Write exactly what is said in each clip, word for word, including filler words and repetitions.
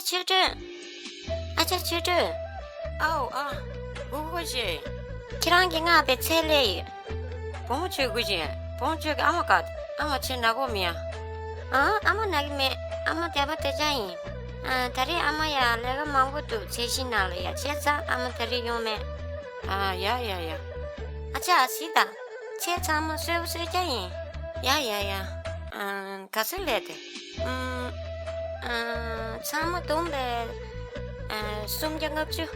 ཆོས་སྒྲོན། ཨ་ཅག་ཆོས་སྒྲོན། ཨའོ་ཨ། གུ་གུ་ཅི། ཁྱེད་རང་གི་ང་བའི་ཚེ་ལས་ཡོད། བུ་མོ་ཁྱོད་དགོས་ཀྱི། བུ་མོ་ཁྱོད་ཀྱི་ཨ་མ་ག་ཨ་མ་ཁྱེད་ན་གོ་མི་ཡ། ཨ་ཨ་མ་ན་གི་མེད། ཨ་མ་དེ་པ་དེ་ཅག་ཡིན། ཨ་ད་རེས་ཨ་མ་ཡ་ལས་ཀ་མང་པོ་འདུག་ཚེ་ཤི་ན་ལ་ཡ་བྱས་ཙང་ཨ་མ་ད་རེས་ཡོང་མེད། ཨ་ཡ་ཡ་ཡ། ཨ་ཅག་ཨ་སི་ད། ཁྱེད་ཚང་མ་གསོལ་བ་གསོལ་རྒྱ་ཡིན། ཡ་ཡ་ཡ། ཨ་ག་ཚོད་ལས་དེ། ཨ་ཚང་མ་བསྡོམས་པས་ཨ་སུམ་བརྒྱ་ལྔ་བཅུ།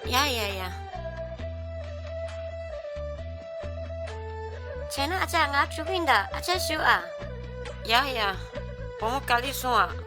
ཡ་ཡ་ཡ། བྱས་ན་ཨ་ཅག་ང་ཕྲུ་གུ་ཡིན་ད། ཨ་ཅག་བཞུགས་ཨ། ཡ་ཡ། བུ་མོ་ག་ལེར་སོང་ཨ།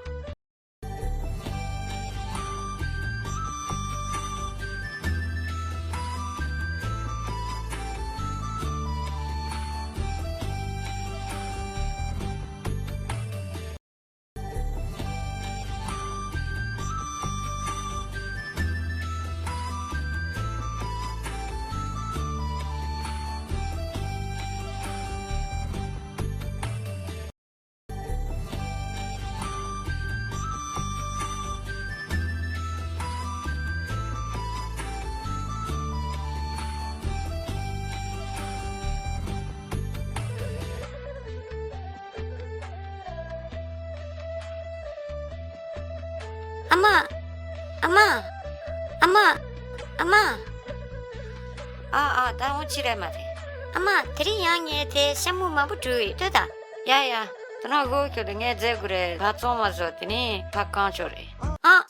ཨ་མ། ཨ་མ། ཨ་མ། ཨ་མ། ཨ་ཨ་ད་འོ་ཅི་རེད་མ་རེད། ཨ་མ་དེ་རིང་ཡང་ངས་དེ་ཤ་མུ་མང་པོ་བྲུས་ཡོད་ལྟོས་དང་། ཡ་ཡ། ད་ནང་སྒོ་ཁྱོད་དུ་ངས་རྫས་དགུ་རེད་ད་བཙོང་མ་བཟོ་དེ་ནི་ཕ་གང་ཆོག་རེད། ཨ།